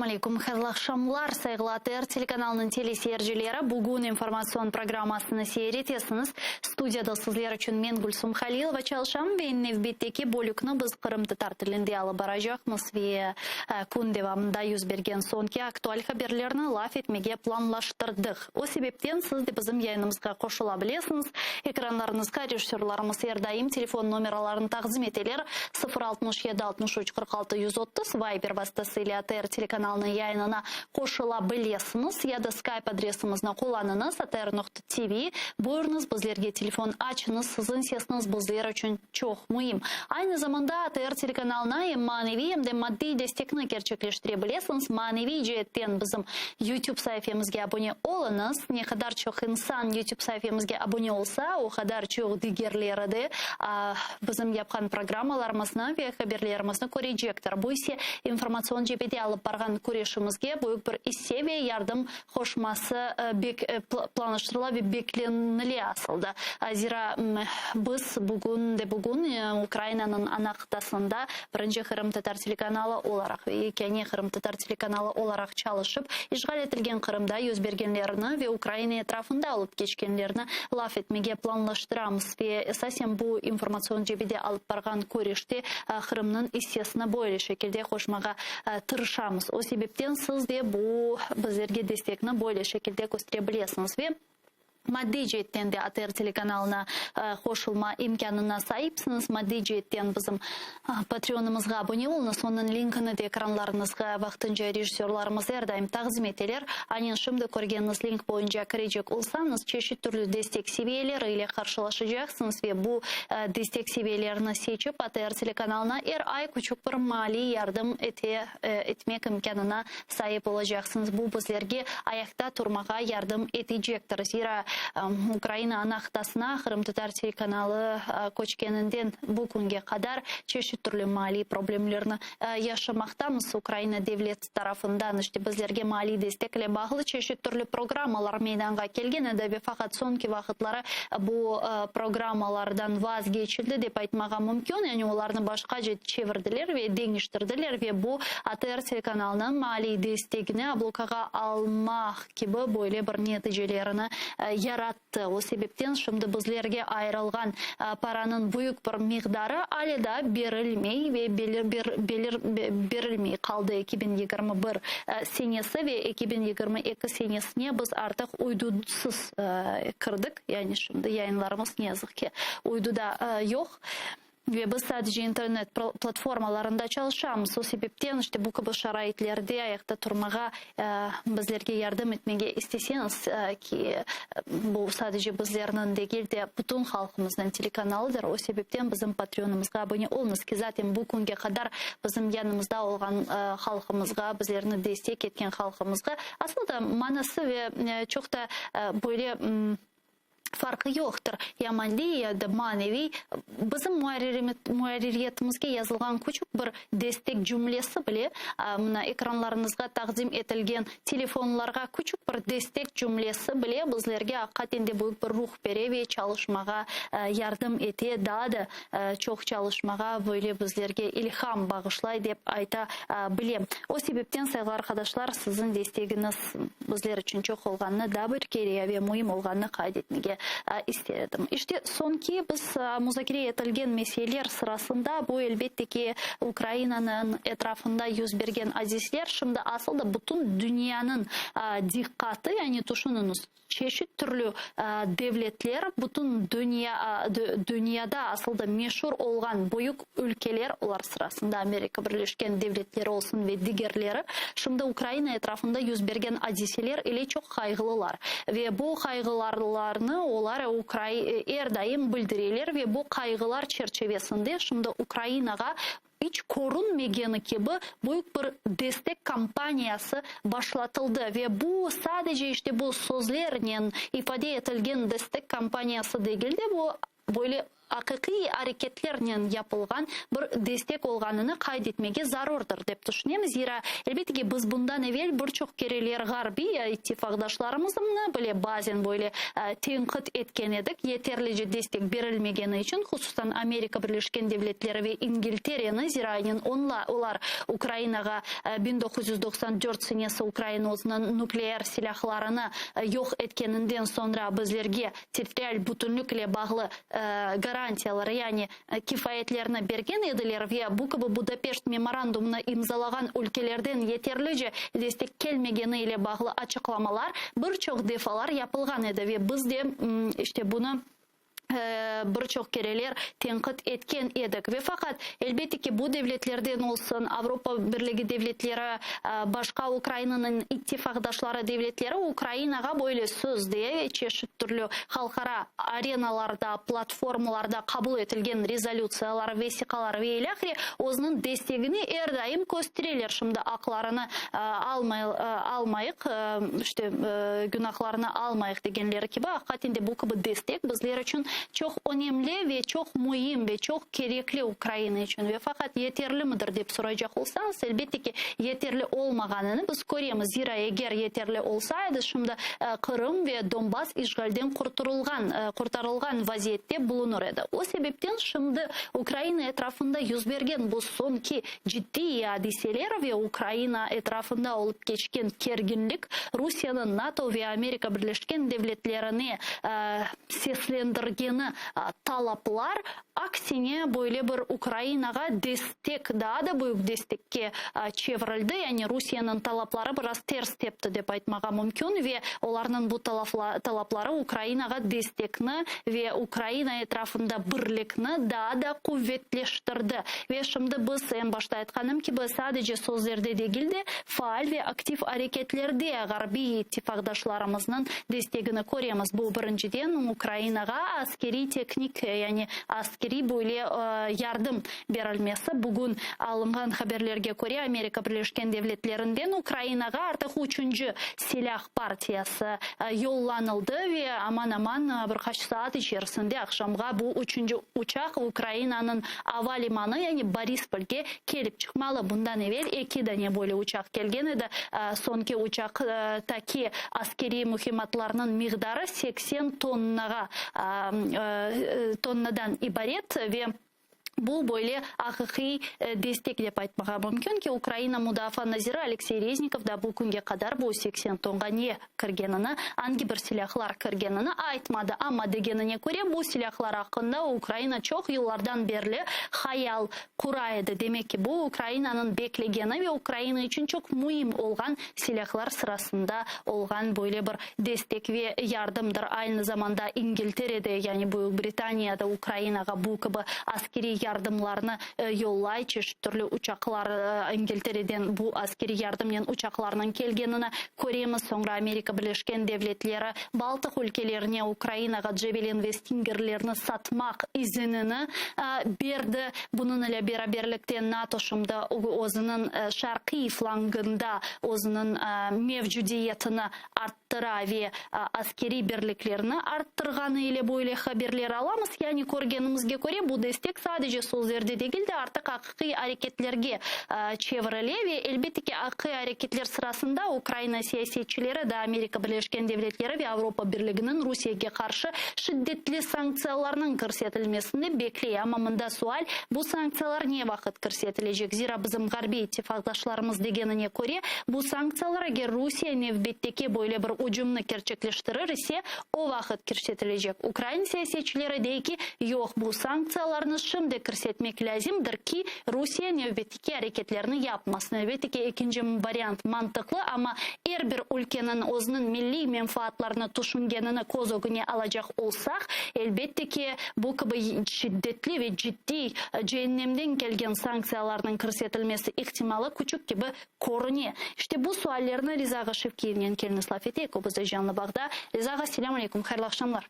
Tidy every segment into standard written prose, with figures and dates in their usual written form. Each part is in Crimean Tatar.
Selâm aleyküm, hayırlı aqşamlar, sayğılı ATR telekanalınıñ teleseyircileri. Bugün informatsion programmasını seyir etesiñiz. Studiyada sizler içün men, Gülsum Halilova, çalışam ve nevbetteki bölükni biz qırımtatar tilinde alıp baracaqmız ve kün devamında yüz bergen soñki aktual haberlerni laf etmege planlaştırdıq. O sebepten siz de bizim yayınımızğa qoşula bilesiñiz. Ekranlarıñızğa rejissörlarımız er daim telefon nomeralarını taqdim eteler, 0 67 63 46 130, Viber vastası ile ATR telekanalınıñ yayınına qoşula bilesiñiz ya da Skype adresimizni qullanıñız, atr noqta TV. Buyurıñız, bizlerge telefon açıñız, siziñ sesiñiz bizler içün çoq müim. Aynı zamanda ATR telekanalına em maneviy, em de maddiy destekni kerçekleştire bilesiñiz. Maneviy ceetten bizim YouTube saifemizge abone oluñız. Ne qadar çoq insan YouTube saifemizge abone olsa, o qadar çoq digerleri de bizim yapqan programmalarımıznı ve haberlerimizni körecektir. Bu ise informatsion cebede alıp barğan küreşimizge büyük bir isse ve yardım qoşması planlaştırıla ve beklenile asılda. Zira biz bugün de bugün Ukrainanıñ ana qıtasında birinci qırımtatar telekanalı olaraq ve yekâne qırımtatar telekanalı olaraq çalışıp, işğal etilgen Qırımda yüz bergenlerini ve Ukraina etrafında olıp keçkenlerni laf etmege planlaştıramız ve esasen bu informatsion cebede alıp barğan küreşte Qırımnıñ issesini böyle şekilde qoşmağa tırışamız. O sebepten siz de bu bizlerge destekni böyle şekilde köstere bilesiñiz ve maddiy ceetten de ATR telekanalına qoşulma imkânına saipsiñiz. Maddiy ceetten bizim Patreonımızğa abone oluñız, onıñ linkini de ekranlarıñızğa vaqtınca rejissörlarımız er daim taqdim eteler. Anen şimdi körgeniñiz link boyunca kirecek olsañız, çeşit türlü destek seviyeleri ile qarşılaşacaqsıñız ve bu destek seviyelerini seçip, ATR telekanalına er ay küçük bir maliy yardım ete etmek imkânına saip olacaqsıñız. Bu bizlerge ayaqta turmağa yardım etecektir. Zira Ukraina ana qıtasına qırımtatar telekanalı köçkeninden bu künge qadar çeşit türlü maliy problemlerni yaşamaqtamız. Ukraina devleti tarafından işte bizlerge maliy destek ile bağlı çeşit türlü programmalar meydanğa kelgen edi ve faqat soñki vaqıtları bu programmalardan vazgeçildi dep aytmağa mümkün, yani olarnı başqace çevirdiler ve deñiştirdiler ve bu ATR telekanalınıñ maliy destegini ablokağa almaq kibi böyle bir neticelerini yarattı. O sebepten şimdi bizlerge ayırılğan paranıñ büyük bir miqdarı ale daa berilmey ve berilmey qaldı 2021 senesi ve 2022 senesine biz artıq uydusız kirdik, yani şimdi yayınlarımız ne yazıq ki uyduda yoq. Ve biz sadece internet platformalarında çalışamız, o sebepten işte bu kibi şaraitlerde ayaqta turmağa bizlerge yardım etmege isteseñiz, ki bu sadece bizlerniñ degil de, bütün halqımıznıñ telekanalıdır, o sebepten bizim Patreonımızğa abone oluñız, ki zaten bu künge qadar bizim yanımızda olğan halqımızğa, bizlerni destek etken halqımızğa asıl da manası ve çoq da böyle Farqı yoqtır, ya maddiy, ya da maneviy. Bizim muarririyetimizge yazılğan küçük bir destek cümlesi bile, mına, ekranlarıñızğa taqdim etilgen telefonlarğa küçük bir destek cümlesi bile bizlerge aqiqaten de büyük bir ruh bere ve çalışmağa yardım ete, daa da çoq çalışmağa böyle bizlerge ilham bağışlay dep ayta bilem. O sebepten, sayğılı arqadaşlar, siziñ destegiñiz bizler içün çoq olğanını daa bir kere ve müim olğanını qayd etmege ister edim. İşte, soñki biz muzakere etilgen meseleler sırasında bu, elbette ki, Ukrainanıñ etrafında yüz bergen adisler, şimdi asıl da bütün dünyanıñ diqqatı, yani tüşüniñiz, Çeşit türlü devletler, bütün dünya, dünyada asıl da meşur olğan büyük ülkeler, olar sırasında Amerika Birleşken Devletleri olsun ve digerleri, şimdi Ukraina etrafında yüz bergen adiseler ile çoq qayğılılar. Ve bu qayğılarlarnı olar er daim bildireler ve bu qayğılar çerçevesinde şimdi Ukrainağa İç körünmegeni kibi büyük bir destek kampaniyası başlatıldı ve bu sadece işte bu sözlernen ifade etilgen destek kampaniyası degil de, bu böyle. Aqiqiy areketlernen yapılğan bir destek olğanını qayd etmege zarurdır, dep tüşünem. Zira, elbette ki, biz bundan evel bir çoq kereler ğarbiy ittifaqdaşlarımıznı bile bazen böyle tenqit etken edik, yeterlice destek berilmegeni içün, hususan Amerika Birleşken Devletleri ve İngiltereni, zira aynen olar Ukrainağa 1994 senesi Ukraina özüniñ nükleer silâhlarını yoq etkeninden soñra bizlerge territorial bütünlik ile bağlı garantiyaları, yani kifayetlerni bergen ediler ve bu kibi Budapeşt memorandumını imzalağan ülkelerden yeterlice destek kelmegeni ile bağlı açıqlamalar bir çoq defalar yapılğan edi ve biz de işte bunı bir çoq kereler tenqit etken edik. Ve faqat, elbette ki, bu devletlerden olsun, Avropa Birligi devletleri, başqa Ukrainanıñ ittifaqdaşları devletleri Ukrainağa böyle sözde çeşit türlü halqara arenalarda, platformalarda qabul etilgen rezolütsiyalar, vesiqalar ve ilâhre özüniñ destegini er daim köstereler. Şimdi aqlarını almayıq, işte, günahlarını almayıq degenleri kibi, aqiqaten de bu kibi destek bizler içün çoq önemli ve çoq müim ve çoq kerekli Ukraina içün. Ve faqat yeterlimidir dep soraycaq olsañız, elbette ki, yeterli olmağanını biz köremiz. Zira eger yeterli olsa edi, şimdi Qırım ve Donbass işğalden qurturılğan, qurtarılğan vaziyette bulunır edi. O sebepten şimdi Ukraina etrafında yüz bergen bu soñki ciddiy adiseler ve Ukraina etrafında olıp keçken kerginlik Rusiyeniñ NATO ve Amerika Birleşken Devletlerine seslendirgeni talaplar, aksine, böyle bir Ukrainağa destek, daa da büyük destekke çevirildi. Yani Rusiyeniñ talapları biraz ters tepti, dep aytmağa mümkün, ve olarnıñ bu talapları Ukrainağa destekni ve Ukraina etrafında birlikni daa da quvetleştirdi. Ve şimdi biz, eñ başta aytqanım kibi, sadece sözlerde degil de, faal ve aktiv areketlerde ğarbiy ittifaqdaşlarımıznıñ destegini köremiz. Bu, birinciden, Ukrainağa askeriy-teknik, yani askeriy böyle yardım berilmesi. Bugün alınğan haberlerge köre, Amerika Birleşken Devletlerinden Ukrainağa artıq üçünci silâh partiyası yollanıldı ve aman-aman bir qaç saat içerisinde aqşamğa bu üçünci uçaq Ukrainanıñ ava limanı, yani Borispolge kelip çıqmalı. Bundan evel eki dane böyle uçaq kelgen edi. Soñki uçaqtaki askeriy mühimmatlarnıñ miqdarı 80 tonnağa tonnadan ibaret ve bu böyle aqiqiy destek dep aytmağa mümkün ki, Ukraina Mudafaa naziri Aleksey Reznikov da bu künge qadar bu 80 tonğa ne kirgenini, angi bir silâhlar kirgenini aytmadı. Amma degenine köre, bu silâhlar aqqında Ukraina çoq yıllardan berli hayal qura edi. Demek ki, bu Ukrainanıñ beklegeni ve Ukraina içün çoq müim olğan silâhlar sırasında olğan böyle bir destek ve yardımdır. Aynı zamanda İngiltere de, yani Büyük Britaniya da Ukrainağa bu kibi askeriy yardımlarnı yollay, çeşit türlü uçaqlar İngiltereden bu askeriy yardımnen uçaqlarnıñ kelgenini köremiz. Soñra Amerika Birleşken Devletleri Baltıq ülkelerine Ukrainağa Javelin ve Stingerlerni satmaq izinini berdi. Bunıñ ile beraberlikte NATO şimdi özüniñ şarqiy flangında özüniñ mevcudiyetini arttıra ve askeriy birliklerini arttırğanı ile böyle haberler alamız. Yani körgenimizge köre, bu destek sadece sözlerde degil de, artıq aqiqiy areketlerge çevirile ve, elbette ki, aqiqiy areketler sırasında Ukraina siyasetçileri da Amerika Birleşken Devletleri ve Avropa Birliginiñ Rusiyege qarşı şiddetli sanktsiyalarnıñ kirsetilmesini bekley. Amma mında sual, bu sanktsiyalar ne vaqıt kirsetilecek? Zira bizim ğarbiy ittifaqdaşlarımız degenine köre, bu sanktsiyalar eger Rusiye nevbetteki böyle bir ücümni kerçekleştirir ise, o vaqıt kirsetilecek. Ukrain siyasetçileri dey ki, yoq, bu sanktsiyalarnı şimdi kirsetmek lâzimdir ki, Rusiye nevbetteki areketlerni yapmasın. Elbette ki, ekinci variant mantıqlı, amma er bir ülkeniñ özüniñ milliy menfaatlarını tüşüngenini köz ögüne alacaq olsaq, elbette ki, bu kibi şiddetli ve ciddiy ceennemden kelgen sanktsiyalarnıñ kirsetilmesi ihtimalı küçük kibi körüne. İşte bu suallerni Riza ağa Şevkiyevnen keliñiz laf eteyik, o bizde canlı bağda. Riza ağa, selâm aleyküm, hayırlı aqşamlar.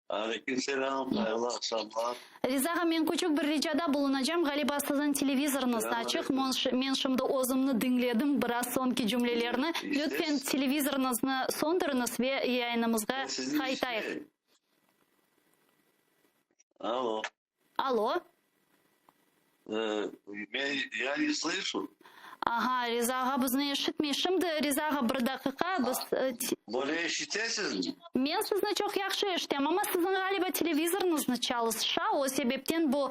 Aleyküm selâm, hayırlı aqşamlar. Riza ağa, men küçük bir ricada bulunacam, ğaliba siziñ televizorıñız açıq, men şimdi özümni diñledim biraz soñki cümlelerni. Lütfen televizorıñıznı söndüriñiz ve yayınımızğa qaytayıq. Alo. Alo. Men, ya ne slışu. Aha, Riza ağa bizni eşitmey. Şimdi, Riza ağa, bir daqiqa, biz... Böyle eşitesizmi? Men sizni çoq yahşı eşitem, amma siziñ, ğaliba, televizorıñıznı çalışa, o sebepten bu,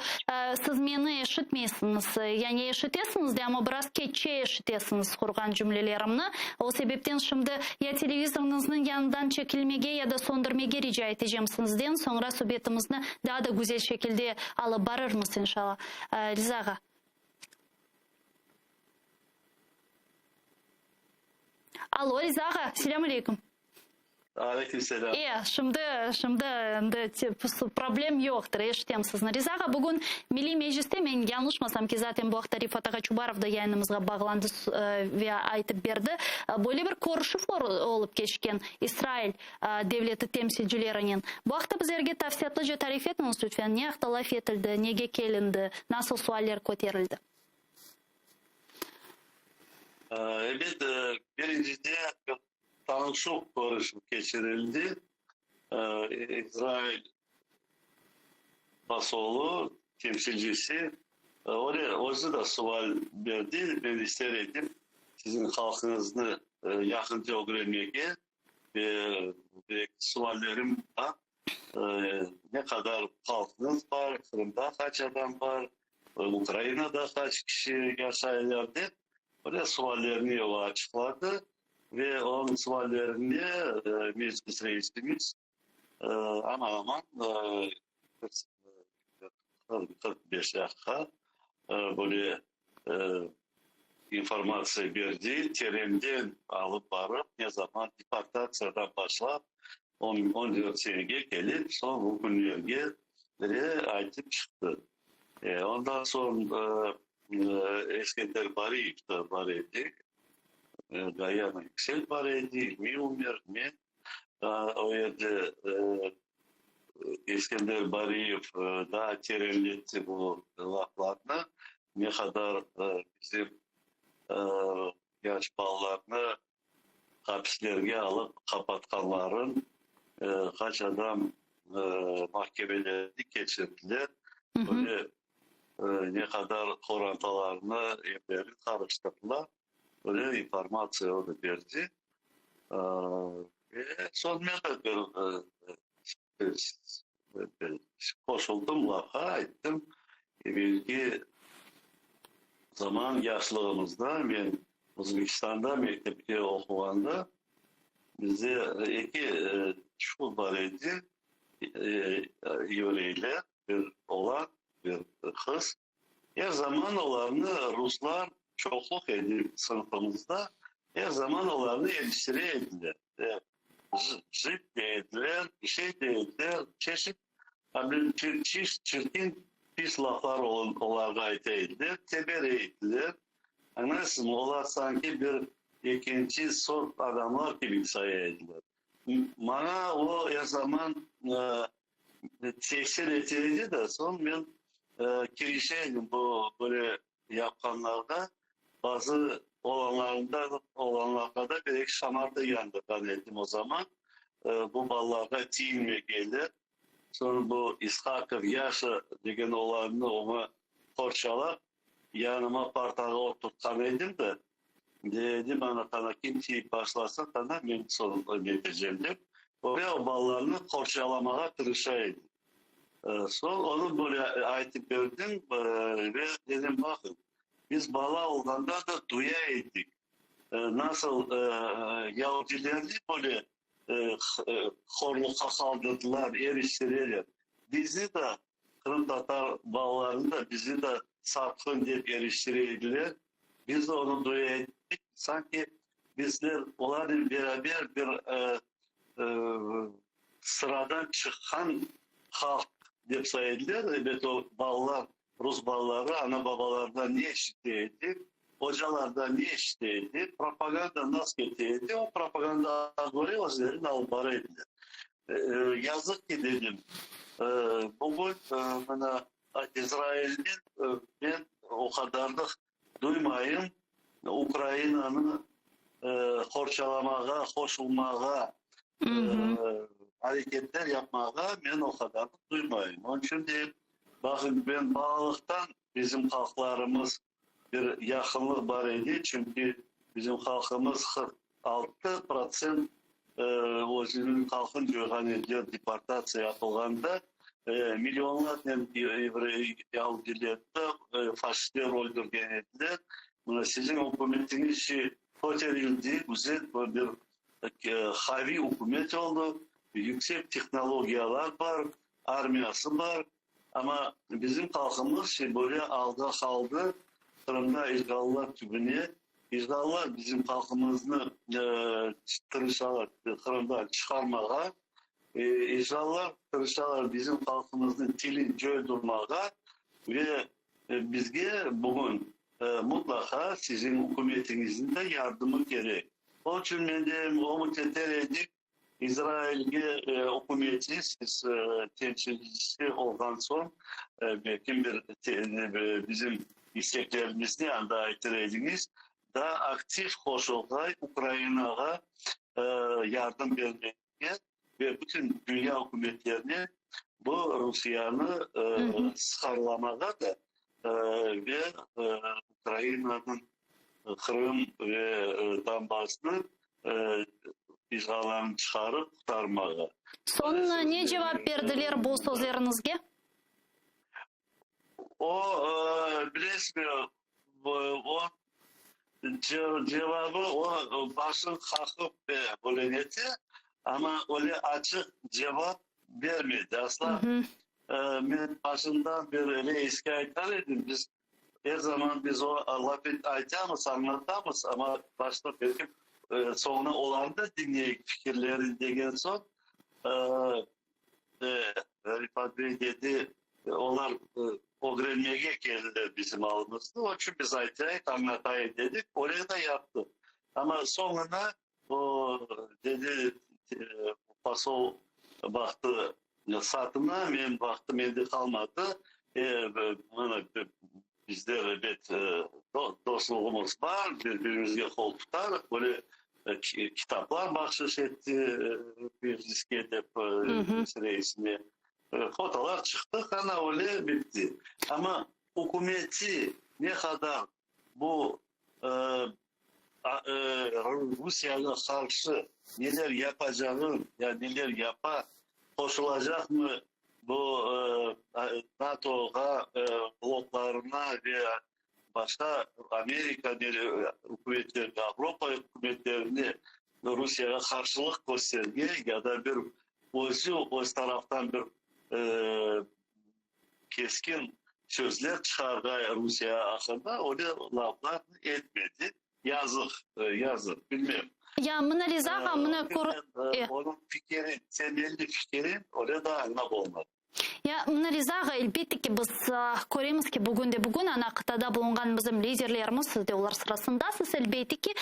siz meni eşitmeysiñiz. Yani eşitesiñiz de, amma biraz keççe eşitesiñiz qurğan cümlelerimni. O sebepten şimdi ya televizorıñıznıñ yanından çekilmege, ya da söndürmege rica etecem sizden, soñra subetimizni daa da güzel şekilde alıp barırmız, inşallah. Riza ağa. Alo, Riza ağa, selâm aleyküm. Aleyküm selâm. E, şimdi, şimdi endi problem yoqtır, eşitem sizni. Riza ağa, bugün Milliy Mecliste, men yañlışmasam ki, zaten bu aqta Refat ağa Çubarov da yayınımızğa bağlandı ve aytıp berdi, böyle bir körüşüv olıp keçken İsrail devleti temsilcilerinen. Bu aqta bizlerge tafsilâtlıca tarif etiñiz, lütfen, ne aqta laf etildi, nege kelindi, nasıl sualler köterildi? Ebet, birincide bir tanışuv körüşüv keçirildi. İsrail posolu, temsilcisi, öyle özü de sual berdi, men ister edim siziñ halqıñıznı yaqınca ögrenmege ve suallerim bar, ne qadar halqıñız bar, Qırımda qaç adam bar, Ukrainada qaç kişi yaşaylar dep, öyle suallerni o açıqladı ve onıñ suallerine Meclis reisimiz aman-aman 45 daqqa böyle informatsiya berdi, terenden alıp barıp, ne zaman deportatsiyadan başlap, on dört senege kelip, soñ bu künlerge aytıp çıqtı. Ondan soñ Eskender Bariyev da bar edi, Gayana Yüksel bar edi, İlmi Ümer, men. O yerde Eskender Bariyev daa terenletti bu laflarnı, ne qadar bizim yaş balalarnı hapislerge alıp qapatqanların, qaç adam mahkemelerni keçirdiler, böyle ne qadar qorantalarnı, evlerini qarıştırdılar. Böyle informatsiya o da berdi. Ve soñ men de bir qoşuldım lafqa, ayttım, evelki zaman yaşlığımızda men Özbekistanda mektepte oquğanda bizde eki çuqur bar edi, yevreyler, bir oğlan, bir qız. Er zaman olarnı ruslar çoqluq edi sınıfımızda, er zaman olarnı eliştire ediler. Jid dey ediler, bir şey dey ediler, çeşit çirkin, pis laflar olarğa ayta ediler, tebere ediler. Añlaysızmı, olar sanki bir ekinci sort adamlar kibi saya ediler. Maña o er zaman Tesir ete edi de, soñ men kirişe edim bu böyle yapqanlarğa, bazı olanlarında, olanlarğa da bir-eki şamar da yandırğan edim o zaman, bu balalarğa tiyinmegenler. Soñ bu İshakov Yaşa degen oğlannı oña qorçalap, yanıma partağa oturtqan edim de, Dedi, Maña qana kim tiyip başlasa, qana men soñ netecem, dep, öyle o balalarnı qorçalamağa tırışa edi. Soñ onı böyle aytıp berdim ve dedim, Baqıñ, biz bala olğanda da duya edik, nasıl yaudilerni böyle horluqqa qaldırdılar, eriştireler. Bizni de, qırımtatar balalarını da, bizni de satqın dep eriştire ediler. Biz de onı duya ettik, sanki bizler olarnen beraber bir sıradan çıqqan halq dep saya ediler. Ebet, o balalar, rus balaları ana-babalarından ne eşite edi? Ocalardan ne eşite edi, propaganda nasıl kete edi, o propagandağa köre özlerini alıp bara ediler. Yazıq ki, dedim, bugün mına İsrailden men o qadarlıq duymayım, Ukrainanı qorçalamağa, qoşulmağa, areketler yapmağa men o qadarlıq duymayım. Onıñ içün deyim, baqıñ, men balalıqtan bizim halqlarımız bir yaqınlıq bar edi, çünki bizim halqımız 46% özüniñ halqın coyğan ediler deportatsiya yapılğanda, millionlarnen evrey, yaudilerni faşistler öldürgen ediler. Mına siziñ ükümetiñiz köterildi, güzel bir qaviy ükümet oldı, yüksek tehnologiyalar bar, armiyası bar. Amma bizim halqımız böyle alda qaldı, Qırımda işğallar tübüne, işğallar bizim halqımıznı tırışalar Qırımdan çıqarmağa, işğallar tırışalar bizim halqımıznıñ tilin coydurmağa ve bizge bugün mutlaqa siziñ ükümetiñizniñ de yardımı kerek. Onıñ içün men deyim, ümüt eter edik, İsrailge ükümeti siz temsilcisi olğan soñ, belki bir bizim isteklerimizni anda aytır ediñiz, daa aktiv qoşulğay Ukrainağa yardım bermege ve bütün dünya ükümetlerine bu Rusiyeni sıqarlamağa da ve Ukrainanıñ Qırım ve Donbassnı işğaldan çıqarıp qurtarmağa. Soñ ne cevap berdiler bu sözleriñizge? O, bilesizmi, o cevabı o başını qaqıp böyle etti, amma öyle açıq cevap bermedi. Asla men başından beri reiske aytqan edim, biz Er zaman biz o laf aytamız, añlatamız, amma başta belki soñuna olarnı da diñleyik fikirlerini degen soñ, Refat bey dedi, olar ögrenmege keldiler bizim alımıznı, onıñ içün biz aytayıq, añlatayıq dedik, öyle de yaptıq. Amma soñuna O, dedi, posol baqtı saatına, men baqtım, endi qalmadı. E, mına, bizler, ebet, dostluğımız bar, bir-birimizge qol tutarıq, böyle kitaplar bahşış etti mecliske dep, meclis reisine. Fotolar çıqtıq, ana öyle bitti. Amma ükümeti ne qadar bu Rusiyağa qarşı neler yapacağı ya neler yapa, qoşulacaqmı bu NATOğa, bloklarına ve başqa Amerika ükümetlerine, Avropa ükümetlerine Rusiyağa qarşılıq kösterge ya da bir özü öz taraftan bir keskin sözler çıqarğay Rusiye aqqında, öyle laflar etmedi. Yazıq, yazıq, bilmem. Ya, mına Riza ağa, mına kör. Onıñ fikiri, temelli fikiri öyle daa añlap olmadı. Ya, mına Riza ağa, elbette ki, biz köremiz ki, bugün de bugün ana qıtada bulunğan bizim liderlerimiz, siz de olar sırasındasız, elbette ki,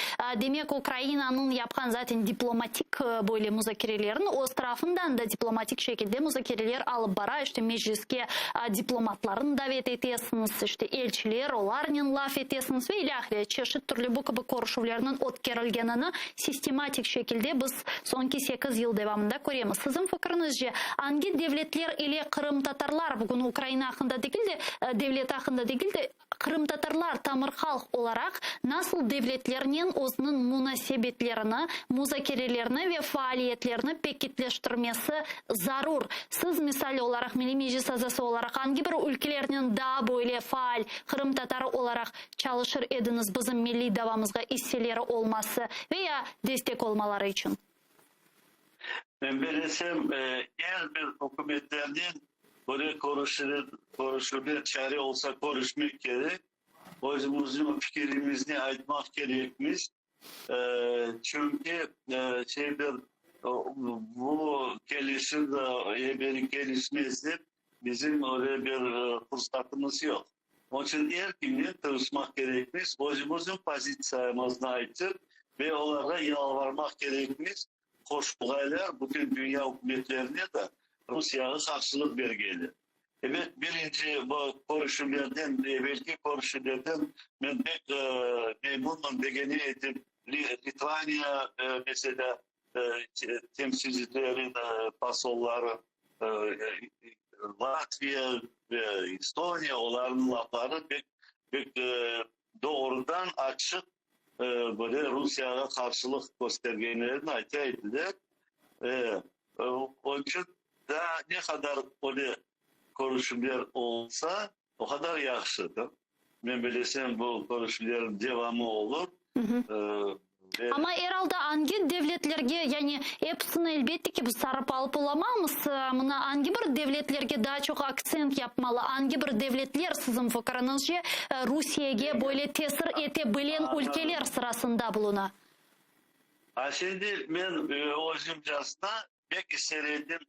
demek, Ukrainanıñ yapqan zaten diplomatik böyle muzakerelerini öz tarafından da diplomatik şekilde muzakereler alıp bara, işte Mecliske diplomatlarnı davet etesiñiz, işte elçiler, olarnen laf etesiñiz ve ilâhre, çeşit türlü bu kibi körüşüvlerniñ ötkerilgenini sistematik şekilde biz soñki sekiz yıl devamında köremiz. Siziñ fikriñizce, angi devletler ile qırımtatarlar, bugün Ukraina aqqında degil de, devleti aqqında degil de, Qırımtatarlar tamır halq olaraq nasıl devletlernen özüniñ munasebetlerini, muzakerelerini ve faaliyetlerini pekitleştirmesi zarur? Siz, misal olaraq, Milliy Meclis azası olaraq, angi bir ülkelernen daa böyle faal qırımtatarı olaraq çalışır ediñiz bizim milliy davamızğa isseleri olması ve ya destek olmaları içün? Men bilesem, er bir ükümetlernen böyle körüşüvler, çare olsa körüşmek kerek, özümizniñ fikirimizni aytmaq kerekmiz. Çünki şey bir bu kelişir de, eberi kelişmez dep bizim öyle bir fırsatımız yoq. Onıñ içün er kimnen tırışmaq kerekmiz, özümizniñ pozitsiyamıznı aytıp ve olarğa yalvarmaq kerekmiz, qoşulğaylar bütün dünya ükümetlerine de Rusiyağa qarşılıq bergeyler. Ebet, birinci bu körüşüvlerden, evelki körüşüvlerden men pek memnunım, begene edim. Litvaniya, meselâ, temsilcileri, posolları, Latviya ve Estoniya, olarnıñ lafları pek, pek doğrudan açıq böyle Rusiyağa qarşılıq köstergenlerini ayta ediler. Onıñ içün daa ne qadar öyle körüşüvler olsa, o qadar yahşıdır. Men bilesem, bu körüşüvlerniñ devamı olur. Amma er alda angi devletlerge, yani episini elbette ki biz sarıp alıp olamamız, mına angi bir devletlerge daa çoq aktsent yapmalı, angi bir devletler siziñ fikiriñizce Rusiyege böyle tesir ete bilen ülkeler sırasında buluna? A şimdi men özümcasına pek ister edim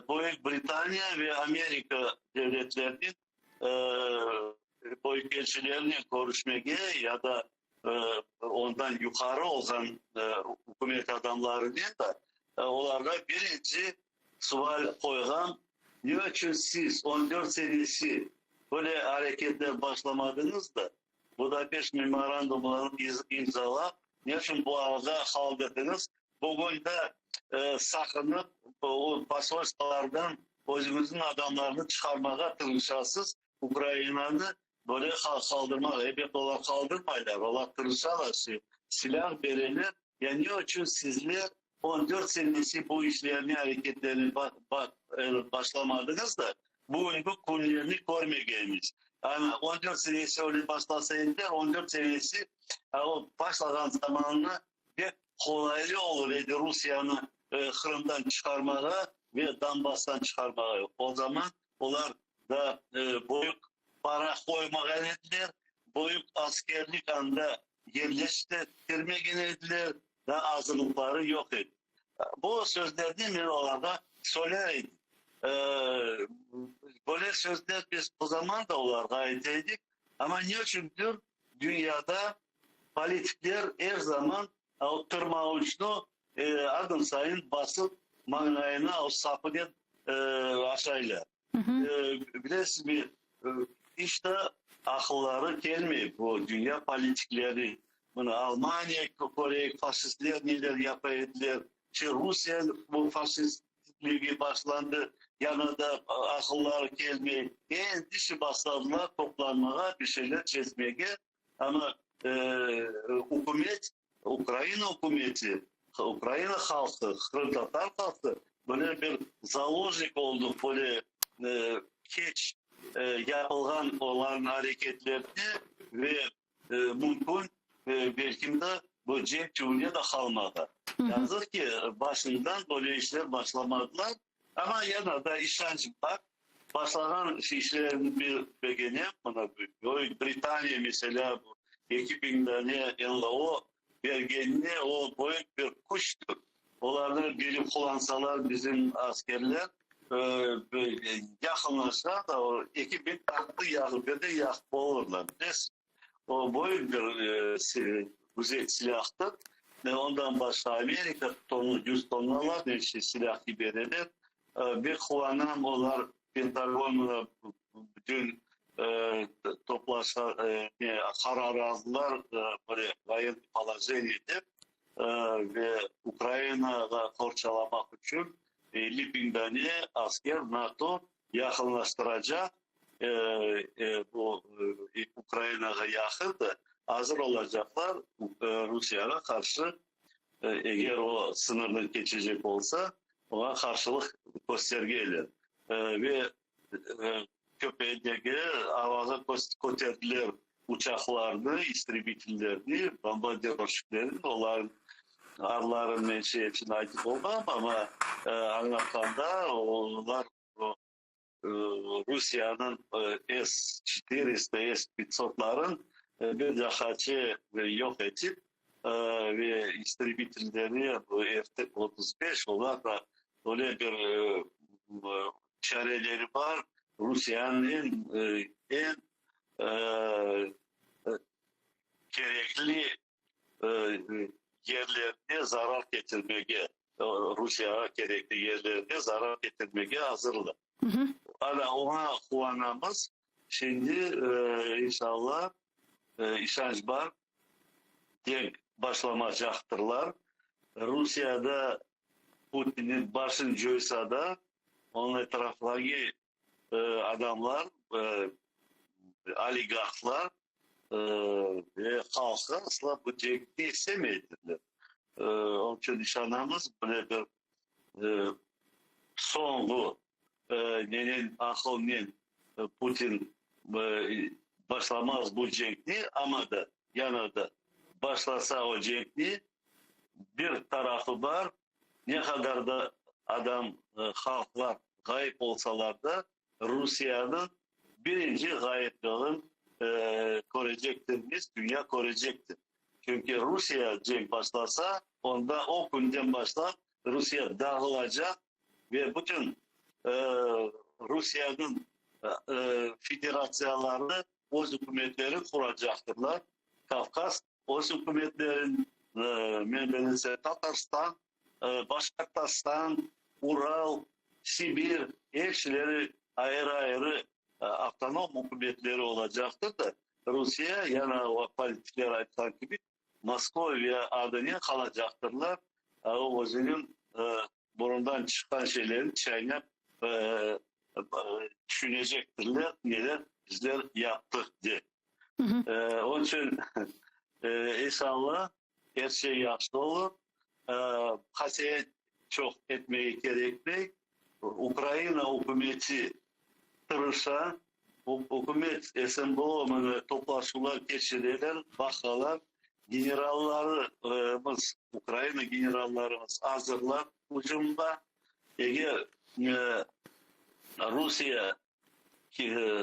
Büyük Britaniya ve Amerika devletleriniñ büyükelçilerinen körüşmege ya da ondan yuqarı olğan ükümet adamlarınen da olarğa birinci sual qoyğan, ne içün siz on dört senesi böyle areketler başlamadıñız da, Budapeşt memorandumlarını imzalap, ne içün bu alğa qaldırdıñız? Bugün de saqınıp, o posolstvolardan özüñizniñ adamlarını çıqarmağa tırışasız, Ukrainanı böyle qaldırmaq. Ebet, olar qaldırmaylar, olar tırışalar, silâh bereler. Ya ne içün sizler on dört senesi bu işlerni, areketlerni başlamadıñız da, bugünki künlerni körmegeymiz? Ana, on dört senesi öyle başlasa ediler, on dört senesi o başlağan zamanını pek qolaylı olur edi Rusiyanı Qırımdan çıqarmağa ve Donbasstan çıqarmağa. O zaman olar da büyük para qoymağan ediler, büyük askerlik anda yerleştirmegen ediler, da azırlıqları yoq edi. Bu sözlerni men olarğa söyler edim. Böyle sözler biz o zaman da olarğa ayta edik, amma ne içündir dünyada politikler er zaman o tırmavuçnı adım sayın basıp mañlayına o sapınen aşaylar. Bilesizmi, iç de aqılları kelmey bu dünya politikleri. Mına Almaniya köreyik, faşistler neler yapa ediler, işte Rusiya bu faşistligi başlandı, yanı da aqılları kelmey. Endi işi başladılar toplanmağa, bir şeyler çezmege, amma ükümet, Ukraina ükümeti, Ukraina halqı, qırımtatar halqı böyle bir zaложnik oldıq, böyle keç yapılğan olarnıñ areketlerine ve mümkün, belkim de, bu cenk tübüne de qalmadı. Yazıq ki, başından böyle işler başlamadılar, amma yana da işanç bar, başlağan işlerini bir begenem, mına Büyük Britaniya, meselâ, bu 2000 dane NLO bergenine, o büyük bir küçtir. Olarnı bilip qullansalar bizim askerler, yaqınlaşsa da, o 2000 tanknı yaqıp, birden yaqıp olurlar, bilesiz. O büyük bir güzel silâhtır. Ve ondan başqa Amerika yüz tonnalarnen silâh yibereler. Pek quvanam, olar Pentagon bütün toplaşa, qarar aldılar, böyle voyennoye polojeniye dep, ve Ukrainağa qorçalamaq içün 50 biñ dane asker NATO yaqınlaştıracaq, bu Ukrainağa yaqın da azır olacaqlar Rusiyağa qarşı, eger o sıñırdan keçecek olsa, oña qarşılıq köstergeyler. Ve Köpeydegi avağa köterdiler uçaqlarnı, istrebitellerni, bombardirovşiklerni, olarnıñ adlarını men şey epsini aytıp olmam, amma añlatqanda olar Rusiyeniñ S-400, S-500-ların bir daqaçı yoq etip, ve istrebitelleri F-35, olar da öyle bir çareleri bar, Rusiyeniñ eñ eñ. kerekli yerlerine zarar ketirmege, Rusiyağa kerekli yerlerine zarar ketirmege azırlar. Ana oña quvanamız. Şimdi, inşallah, işanç bar, cenk başlamacaqtırlar. Rusiyada Putinniñ başın coysa da, onıñ etrafındaki adamlar, oligarhlar ve halqı asla bu cenkni istemeydirler. Onıñ içün işanamız, böyle bir soñu nenen, aqılnen Putin başlamaz bu cenkni, amma da, yana da başlasa o cenkni, bir tarafı bar, Ne qadar da adam, halqlar ğayıp olsalar da, Rusiyanıñ birinci ğayıplığın körecektir biz, dünya körecektir. Çünki Rusiya cenk başlasa, onda o künden başlap Rusiya dağılacaq ve bütün Rusiyanıñ federatsiyaları öz ükümetlerini quracaqtırlar, Kavkaz Öz ükümetlerin, men bilsem, Tatarstan, Başqırtastan, Ural, Sibir, epsileri ayrı-ayrı avtonom ükümetleri olacaqtır da, Rusiye, yana o politikler aytqan kibi, Moskoviya adınen qalacaqtırlar, o özüniñ burundan çıqqan şeylerini çaynap tüşünecektirler, neler bizler yaptıq dep. Onıñ içün, inşallah, er şey yahşı olur. Qasevet çoq etmege kerekmey. Ukraina ükümeti tırışa. Ükümet, SNBO mına toplaşuvlar keçireler, baqalar. Generallarımız, Ukraina generallarımız azırlar ucumğa. Eger Rusiye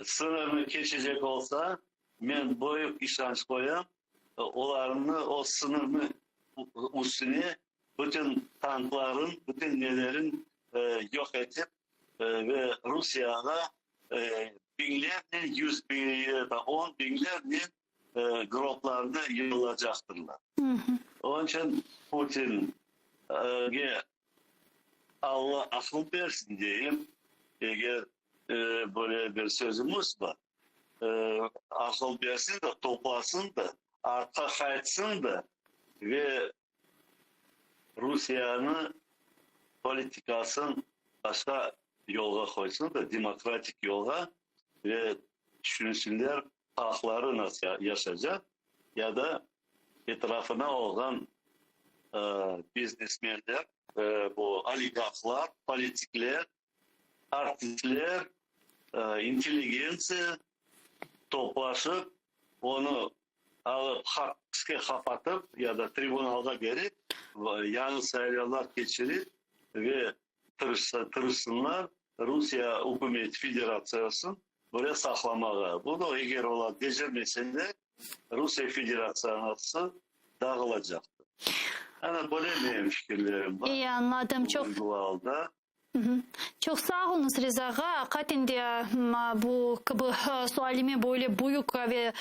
sıñırnı keçecek olsa, men büyük işanç qoyam, olarnı o sıñırnı üstüne bütün tankların, bütün nelerin yoq etip ve Rusiyağa biñlernen, yüz biñ, on biñlernen groblarnı yığılacaqtırlar. Onıñ içün Putinge Alla aqıl bersin deyim, eger böyle bir sözümiz bar, aqıl bersin de, toplasın da, artqa qaytsın da ve Rusiyanı politikasın başqa yolğa qoysın da, demokratik yolğa ve tüşünsinler halqları nasıl yaşacaq ya da etrafına olğan biznesmenler, bu oligarhlar, politikler, artistler, intelligentsiya toplaşıp, onı alıp hapiske qapatıp ya da tribunalğa berip, yañı saylavlar keçirip ve tırışsınlar Rusiye ükümet federatsiyasın böyle saqlamağa. Bunı eger olar becermeseler, Rusiye Federatsiyası dağılacaqtır. Ana böyle menim fikirlerim bar. İyi, añladım. Çoq. Bugünki alda. Çoq sağ oluñız, Riza ağa. Aqiqaten de, bu kibi sualime böyle büyük ve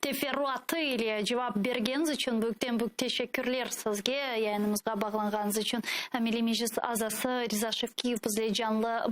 teferruatı ile cevap bergeniñiz içün büyükten-büyük teşekkürler sizge, yayınımızğa bağlanğanıñız içün. Milliy Meclis azası Riza Şevkiyev bizle canlı.